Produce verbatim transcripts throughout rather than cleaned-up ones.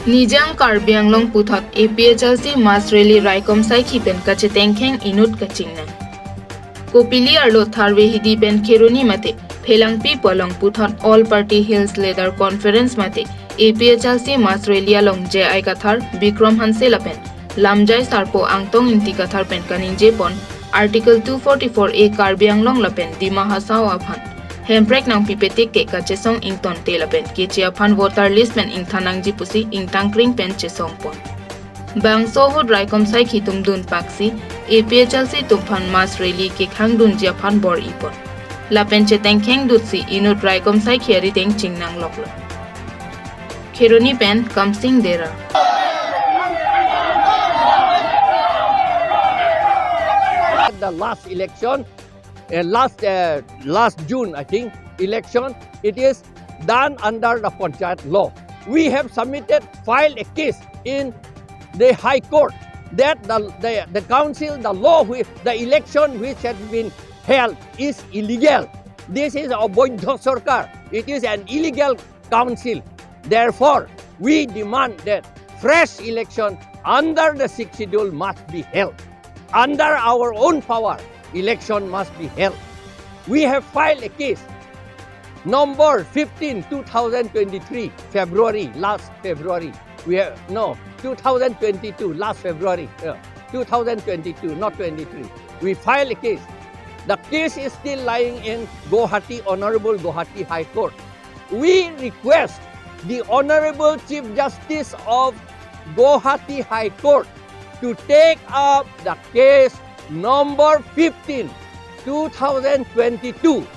Nijang Karbi Anglong puthot A P H L C mass rally raikom saikhi pen kachetengkheng inut kachingnang. Kopili arlo Tharve Hidi pen Kheroni mate Phelangpi pu along puthot All Party Hills Leader Conference mate A P H L C mass rally along J I Kathar, Bikram Hanse lapen Lamjai Sarpo Angtong Ingti Kathar pen kaningje pon Article two forty-four A Karbi Anglong lapen Dima Hasao aphan hemprek nangpipetik ke kachesong ingtonte lapen keche aphan voter list pen ingthan nangji pusi ingtangkring pen chesong pon. Bangso ahut raikom saikhi atum dun paksi A P H L C atum aphan mass rally kekhang dunji aphan bor-i pon. Lapen chetengkheng dutsi inut raikom saikhi arideng chingnang loklo. Kheroni pen Kamsing Dera. At the last election, uh, last uh, last June, I think, election, it is done under the Panchayat law. We have submitted, filed a case in the High Court that the, the, the council, the law, which, the election which had been held is illegal. This is a Oboidho Sarkar. It is an illegal council. Therefore, we demand that fresh election under the Sixth Schedule must be held. Under our own power, election must be held. We have filed a case number fifteen, two thousand twenty-three, February, last February. We have, no, two thousand twenty-two, last February, uh, two thousand twenty-two, not twenty-three. We filed a case. The case is still lying in Guwahati, Honorable Guwahati High Court. We request the Honorable Chief Justice of Guwahati High Court to take up the case number fifteen, two thousand twenty-two,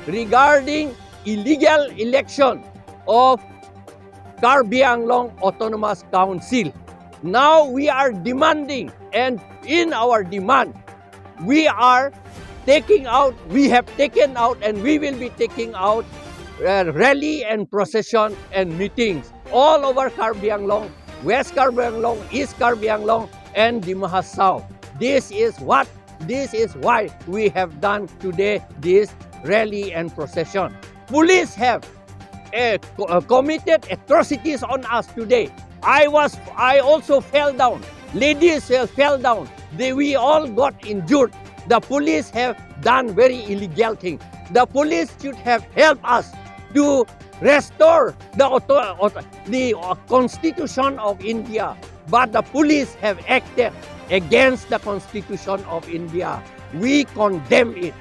regarding illegal election of Karbi Anglong Autonomous Council. Now we are demanding, and in our demand, we are taking out, we have taken out, and we will be taking out uh, rally and procession and meetings all over Karbi Anglong, West Karbi Anglong, East Karbi Anglong, and Dima Hasao. This is what, this is why we have done today this rally and procession. Police have uh, co- uh, committed atrocities on us today. I was, I also fell down. Ladies uh, fell down. They, we all got injured. The police have done very illegal thing. The police should have helped us to restore the auto, auto, the uh, Constitution of India. But the police have acted against the Constitution of India. We condemn it.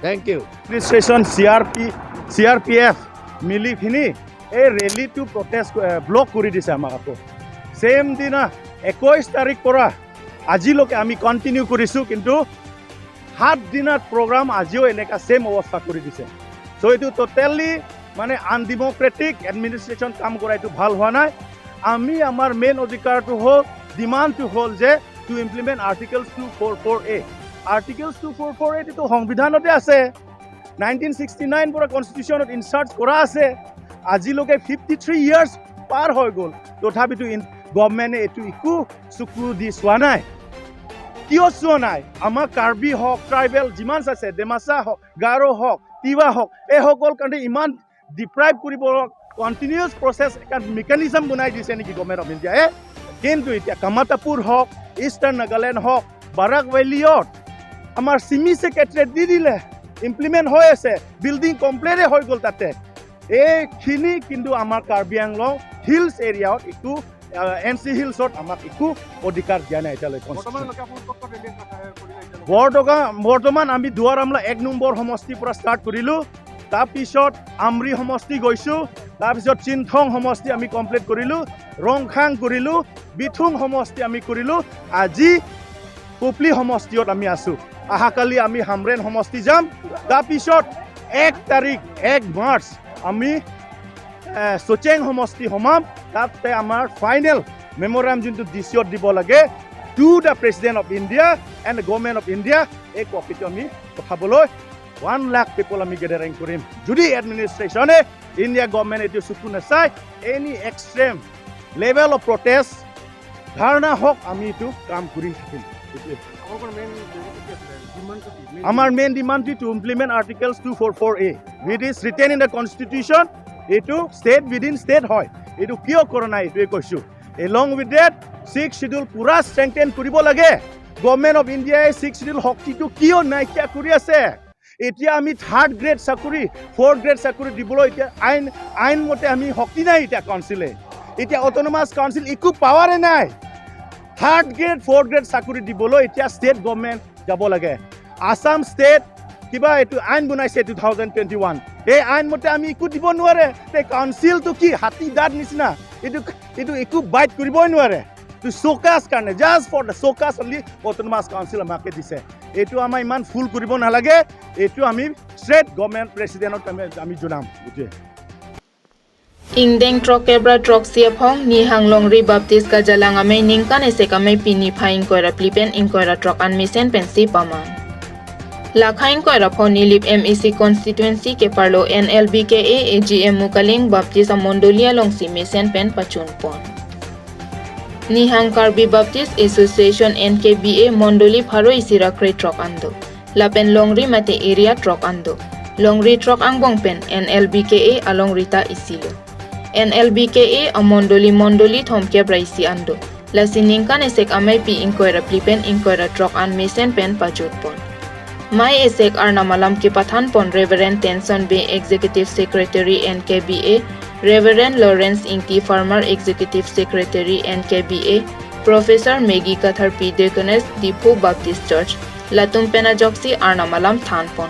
Thank you. Administration C R P C R P F মিলি পিনি এই ৰেলীটো protest block কৰি দিছে আমাক। আকৌ ছেম দিনা একৈছ তাৰিখ পৰা আজিলৈকে আমি কণ্টিনিউ কৰিছোঁ, কিন্তু সাত দিনত প্ৰগ্ৰাম আজিও এনেকা ছেম অৱস্থা কৰি দিছে। চ' এইটো ট'টেলি মানে আনডিমক্ৰেটিক এডমিনিষ্ট্ৰেশ্যন কাম কৰা, এইটো ভাল হোৱা নাই। আমি আমাৰ মেইন অধিকাৰটো হ'ল, ডিমাণ্ডটো হ'ল যে to implement Articles two four four A। Articles two four four A এইটো সংবিধানতে আছে, নাইনটিন ছিক্সটি নাইন পৰা কনষ্টিটিউশ্যনত ইনচাৰ্ট কৰা আছে। আজিলৈকে ফিফটি থ্ৰী ইয়াৰ্ছ পাৰ হৈ গ'ল, তথাপিতো গভৰ্ণমেণ্টে এইটো একো চকু দি চোৱা নাই। কিয় চোৱা নাই? আমাৰ কাৰ্বি হওক, ট্ৰাইবেল যিমান আছে, ডিমাচা হওক, গাৰো হওক, তিৱা হওক, এইসকল কাৰণে ইমান ডিপ্ৰাইভ কৰিব কণ্টিনিউৱাছ প্ৰচেছ এটা মেকানিজম বনাই দিছে নেকি গভৰ্ণমেণ্ট অফ ইণ্ডিয়াই? কিন্তু এতিয়া কামাতাপুৰ হওক, ইষ্টাৰ্ণ নাগালেণ্ড হওক, বাৰাক ভেলিয়ত আমাৰ চিমি ছেক্ৰেটাৰীয়ে দি দিলে, ইমপ্লিমেণ্ট হৈ আছে, বিল্ডিং কমপ্লিটে হৈ গ'ল তাতে। এইখিনি কিন্তু আমাৰ কাৰ্বি আংলং হিলছ এৰিয়াত একো এন চি হিলছত আমাক একো অধিকাৰ দিয়া নাই এতিয়ালৈকে। বৰ্তমান বৰ্তমান আমি দুৱাৰ আমলা এক নম্বৰ সমষ্টিৰ পৰা ষ্টাৰ্ট কৰিলোঁ। তাৰপিছত আমৰি সমষ্টি গৈছোঁ, তাৰপিছত চিনথং সমষ্টি আমি কমপ্লিট কৰিলোঁ, ৰংখাং কৰিলোঁ, বিথুং সমষ্টি আমি কৰিলোঁ। আজি পুপলি সমষ্টিত আমি আছোঁ। অহাকালি আমি হামৰেণ সমষ্টি যাম। তাৰপিছত এক তাৰিখ, এক মাৰ্চ আমি এ, চচেং সমষ্টি সোমাম। তাতে আমাৰ ফাইনেল মেম'ৰাম যোনটো ডি চিত দিব লাগে, to the President of India and the Government of India, এই কপিটো আমি পঠাবলৈ ওৱান লাখ পিপল আমি গেডাৰিং কৰিম। যদি এডমিনিষ্ট্ৰেশ্যনে, ইণ্ডিয়া গভৰ্ণমেণ্ট এইটো চকু নাচায়, any extreme level of protest, ধৰ্ণা হওক, আমি এইটো কাম কৰি থাকিম। এইটোৱে। আমাৰ মেইন ডিমাণ্ডটো to implement Articles two four four A, which is written in the Constitution। এইটো ষ্টেট উইডিন ষ্টেট হয়, এইটো কিয় কৰা নাই, এইটোৱে কৈছো। Along with that, Sixth Schedule পুৰা strengthen কৰিব লাগে। Government of India-ই Sixth Schedule শক্তিটো কিয় নাইকিয়া কৰি আছে? এতিয়া আমি থাৰ্ড গ্ৰেড চাকৰি, ফ'ৰ্থ গ্ৰেড চাকৰি দিবলৈ এতিয়া আইন, আইন মতে আমি শক্তি নাই এতিয়া কাউন্সিলে। এতিয়া অট'নমাছ কাউন্সিল একো পাৱাৰে নাই। থাৰ্ড গ্ৰেড, ফ'ৰ্থ গ্ৰেড চাকৰি দিবলৈ এতিয়া ষ্টেট গভৰ্ণমেণ্ট যাব লাগে। আছাম ষ্টেট কিবা এইটো আইন বনাইছে টু থাউজেণ্ড টুৱেণ্টি ওৱান, এই আইন মতে আমি একো দিব নোৱাৰে। তে কাউন্সিলটো কি হাতী দাঁত নিচিনা? এইটো, এইটো একো বাইট কৰিবই নোৱাৰে। তো চ'কাজ কাৰণে, just for the চ'কাজ only অট'নমাছ কাউন্সিল আমাকে দিছে। এইটো আমাৰ ইমান ফুল কৰিব নালাগে, এইটো আমি ষ্ট্ৰেট গভৰ্ণমেণ্ট প্ৰেচিডেণ্টক আমি, আমি জনাম। এইটোৱে। Ingdeng throk kep ra throksi aphong Nihang Longri Baptist Kajalang Amei ningkan esek amei pini phai ingkoi ra phli pen ingkoi ra throk an mesen pensi pamang. Lakha ingkoi ra pho Nilip M A C constituency keparlo N L B K A A G M Mukaling Baptist amondoli alongsi mesen pen pachun pon. Nihang Karbi Baptist Association N K B A mondoli pharo isi ra krethrok an do. Lapen longri mate area throk an do. Longri throk angbong pen N L B K A alongri ta isi lo. N L B K A amondoli mondoli thomkep ra isi an do. Lasi ningkan esek amei pi ingkoi ra phli pen ingkoi ra throk an mesen pen pachun pon. Mei esek arnam alam kepathan pon Reverend Tenson Bey, Executive Secretary N K B A, Reverend Lawrence Ingti Farmer, Executive Secretary N K B A, Professor Maggie Katharpi, Deaconess Diphu Baptist Church, latum pen ajoksi arnam alam than pon.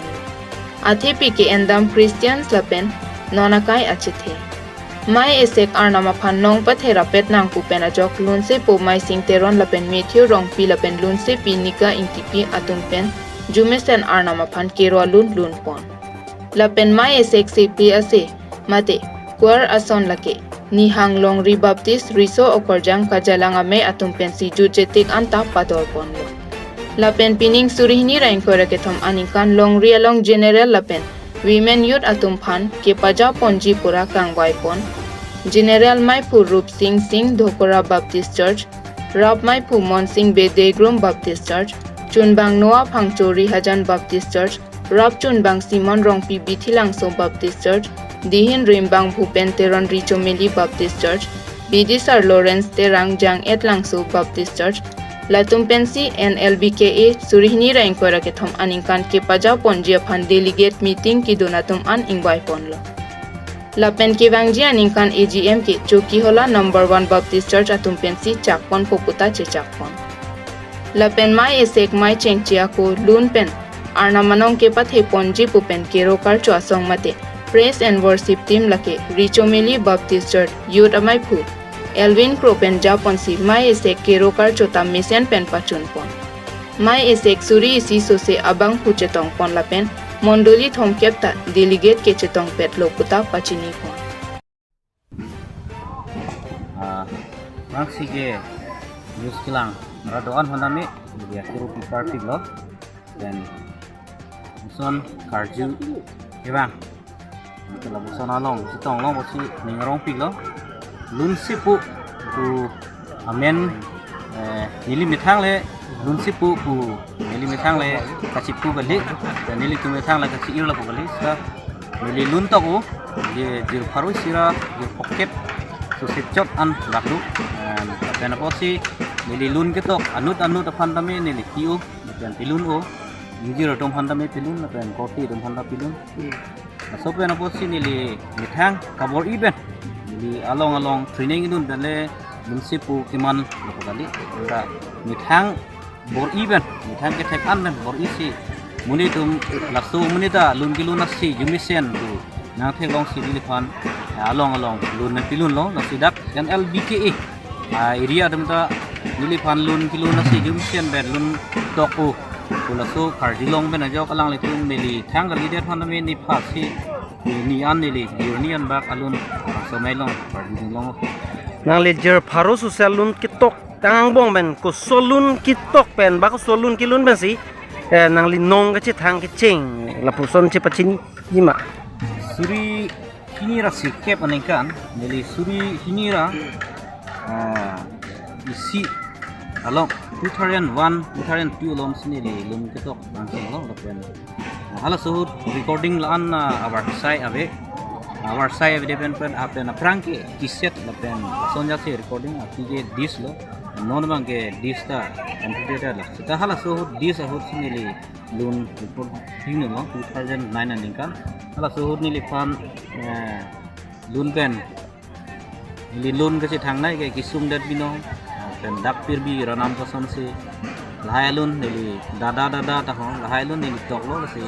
Athe P K N dam Christians lapen non akai achethe. Mei esek arnam aphan nong pathe rapet nang pu pen ajok lunsepo Maising Teron lapen Matthew Rongpi lapen lunsepi Nika Ingtipi atum pen jumesen arnam aphan kero alun lun pon. Lapen mei esek sepi ase mate choir ason lake Nihang Longri Baptist Riso Okorjang Kajalang Amei atum pensi jutjetik anta pador ponlo. Lapen pining suri hini ra ingkoi ra kethom aningkan longri along general lapen women youth atum aphan kepaja ponji pura kangvai pon. General meiphu Rupsing Singh, Dhokora Baptist Church, rap meiphu Monsing Bey, Degrum Baptist Church, chunbang Noah Phangcho, Rihajan Baptist Church, rap chunbang Simon Rongpi, Bithilangso Baptist Church, dihin rimbang Bhupen Teron, Richomeli Baptist Church, bidisar Lawrence Terang, Jang-et Langso Baptist Church, latum pensi N L B K A suri hini ra ingkoi ra kethom aningkan kepaja ponji aphan delegate meeting kedun atum an ingvai ponlo. Lapen kevangji aningkan A G M ke Chokihola number one Baptist Church atum pensi chak ponpo pu ta chechak pon. Lapen mei esek mei chengche ako lun pen arnam anong kepathe ponji pu pen kero karcho asong mate praise and worship team lake Richomeli Baptist Church youth ameiphu Elvin Kro pen japonsi mei esek kero karcho ta mesen pen pachun pon. Mei esek suri isi sose abangphu chetong pon lapen mondoli thomkep ta delegate kechetong petlo pu ta pachini pon. Ah, rang sige news kelang ra do-an honami dia kuru pipar pik lo. Dan lapuson karju kevang. Lapuson along chetong long pusi ning arong pik lo. Lunsepo pu amen, eh, neli methang le lunsepo pu, neli methang le kachipu kali, dan nelitum methang le kachi-ir lapu kali. Sa neli lun tok o, je jir pharo isi ra jir phokep sose chot an lak do. Em, lapen apotsi neli lun ketok anut anut aphan tame neli pi o, lapen pilun o. Ingjir atum aphan tame pilun, lapen korte atum aphan ta pilun. Hmm. Laso pen apotsi neli methang kabor-i pen neli along along training idun pen le lunsepo keman lapu kali. Anta methang bor-i pen, methang kethek an pen bor-i si monit atum laso monit ta lun kelun asi jumesen pu nangtheklongsi neliphan, eh, along along lun pen pilun lo. Lasi dak N L B K A, ah, area atum ta neliphan lun kelun asi jumesen pen lun tok o pu laso karjulong pen ajok alanglitum neli thang kalidet aphan tame nephan si ni an neli jur ni an bak alun laso mei along karjulong. Nangli jir pharo sose lun ketok angbong pen koson lun ketok pen ba koson lun kelun pensi, eh, nangli nong kachethang kecheng lapuson chepachini ma? Suri hini ra sirkep aningkan, neli suri hini ra, ah, isi along two thousand one, two thousand two along si neli lun ketok langsung along lapen, ah, halaso ahut recording la-an, ah, abar sai ave. Avarsai avedetpen pen apen aphrang ke cassette lapen sonja si recording aphi ke disc lo. Non abang ke disc ta completed lo. Seta halaso ahut disc ahut si neli lun record thing lo two thousand nine aningkan. Halaso ahut neliphan, eh, lun pen, neli lun kachethang nai ke Kisung Det Binong, pen Dak Pirbi Ranam Kosonsi, lahai alun neli Dada Dada ta ho, lahai alun neli toklo si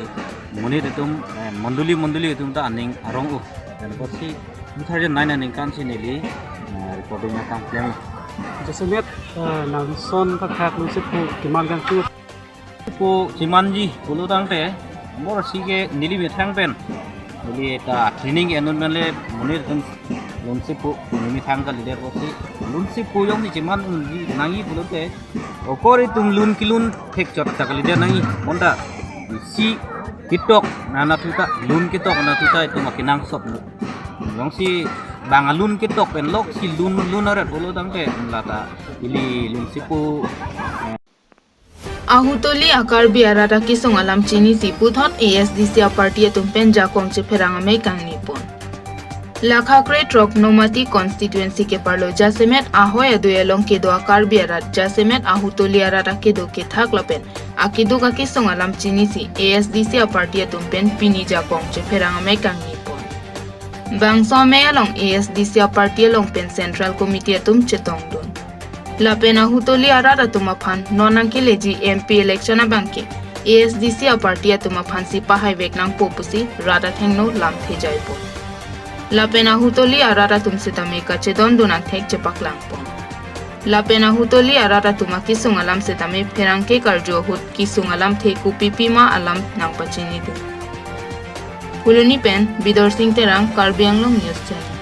monit atum, eh, mondoli mondoli atum ta aning arong u. Pen apotsi two thousand nine aningkan si neli, eh, recording akam klem. Jasemet, eh, nangson thakthak Lunsepo keman kangtung. Po chemanji pulo tangte, bor si ke neli methang pen, neli ta training enun pen le monit atum Lunsepo neli methang kalidet apotsi, Lunsepo jongsi cheman unji nangji pulote, okor itum lun kelun thekchot ta kalidet nangji. Bonta isi ketok nana thuta, lun ketok nana thuta itum akenangsot lo. Jongsi bang alun ketok pen lok si lun lun aret pulo tangte, lata ili Lunsepo, eh, Ahutoli a-Karbi arat akesung alam chinisi puthot A S D C a-party atum pen jakong chepherang amei kangni pon. Lakha kre throk Nomati constituency keparlo jasemet ahoi adui along kedo a-Karbi arat jasemet Ahutoli arat akedo kethak lapen akeduk akesung alam chinisi A S D C a-party atum pen pini jakong chepherang amei kangni pon. Bangso amei along A S D C a-party along pen Central Committee atum chetongdun. Lapen Ahutoli arat atum aphan non nangkeleji M P election abang ke A S D C a-party atum aphansi pahaivek nangpo pusi rat athengno lamthe jaipon. Lapen Ahutoli arat atum sitame kachedondun angthek chepaklang pon. Lapen Ahutoli arat atum akesung alam sitame pherangke karju ahut kesung alamthe kopi pima alam nangpachinidun. Phuloni pen Bidorsing Terang, Karbi Anglong News Channel.